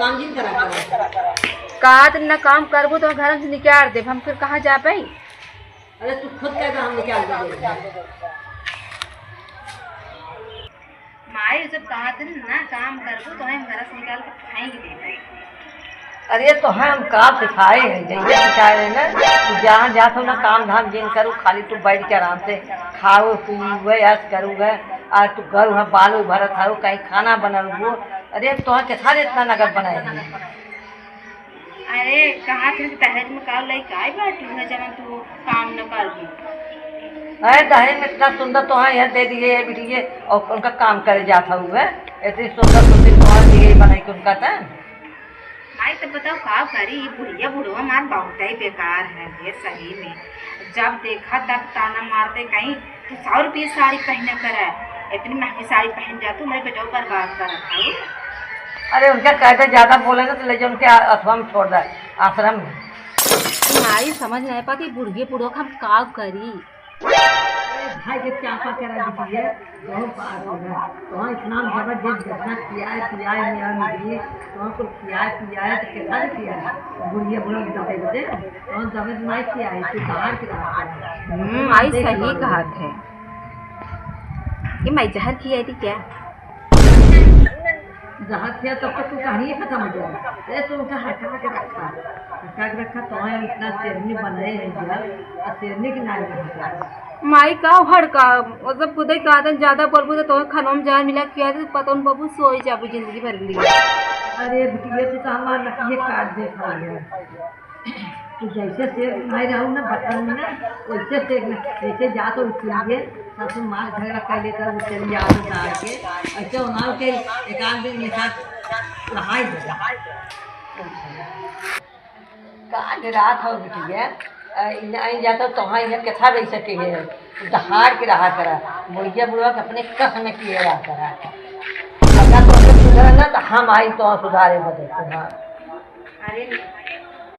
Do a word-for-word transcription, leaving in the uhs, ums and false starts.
काम जिन करा करा। का दिन ना काम करबू तो घर से निकाल देब, हम फिर कहाँ जा पाई? अरे तू खुद कह दे, हम निकाल देबे। माई, जब कहा दिन ना काम करबू तो हम घर से निकाल के फेंक देबे। अरे तो हम का सिखाए हैं, जैसे सिखाए हैं ना, तू जहाँ जात हो ना काम धाम जिन करू, खाली तू बैठ के आराम से खाओ पीओ ऐश करू है। आज तू घर वहाँ बालू भरत हो, कहीं खाना बनाऊ। अरे तो के सारे इतना नगद बनाए हैं। अरे, कहा थे कि दहेज में का लइका आई बाटी है, जवन तू काम न कर दी। अरे, दहेज में इतना सुंदर तो है, यह दे दिए, ये बिटिए, और उनका काम करे जात हुए, इतनी सुंदर सुंदर तो है, दिए बनाई के उनका तन। भाई, तो बताओ, का करी, ये बुढ़िया बुढ़वा मार बहुत ही बेकार है, ये सही में। जब देखा, तब ताना मारते, कहीं तू सौ रुपये साड़ी पहना कर है, इतनी महंगी साड़ी पहन जा तू, मेरे बेटो बर्बाद करत है। अरे उनका कहते ज्यादा बोले ना तो ले जाओ उनके आ-, अथवा में छोड़ दे, आश्रम में। माई समझ नहीं पाती, बुढ़िए बुढ़ो हम का करी। अरे भाई के चापा करा दीजिए, बहुत पास हो गया। तो इतना जबरदस्त जितना खियाए पियाए मियाँ मिली, तो कुल खियाए पियाए तो कितना खियाए? बुढ़िए बुढ़ो दबे दे, तो दबे नहीं खियाए, तू बाहर के बात कर। हम्म, माई सही कहा थे। ये माई जहर खियाई थी क्या? जहर खिया तब तक तू कहानी खत्म हो जाए। ए, तू उनका हटा के रखा, हटा के रखा, तो इतना शेरनी बनाए है जब, आ शेरनी के नाम रखा। माई का हड़का, मतलब खुदे का आदत ज्यादा बोलबू तो तोहे खानों में जहर मिला किया तो पता उन बाबू सोई जाबू जिंदगी भर के लिए। अरे बिटिया, तू तो हमार नकिए काट दे खा ले। तू जैसे शेर नहीं रहू ना बचपन में ना, वैसे शेर में, जैसे जा तो उसके लिए सबसे मार झगड़ा कर लेता, वो चल जाओ उतार के, ऐसे उनाव के एक आध दिन में साथ रहाई हो जा। का रात हो बिटिया, अ, इन, इन जाता तो हाँ, इन्हें कैसा रह सके है, दहाड़ के रहा करा, बुढ़िया बुढ़वा के अपने कस में किए रहा करा। अगर तो सुधर ना तो हम आई तो सुधारे बदल, हाँ। अरे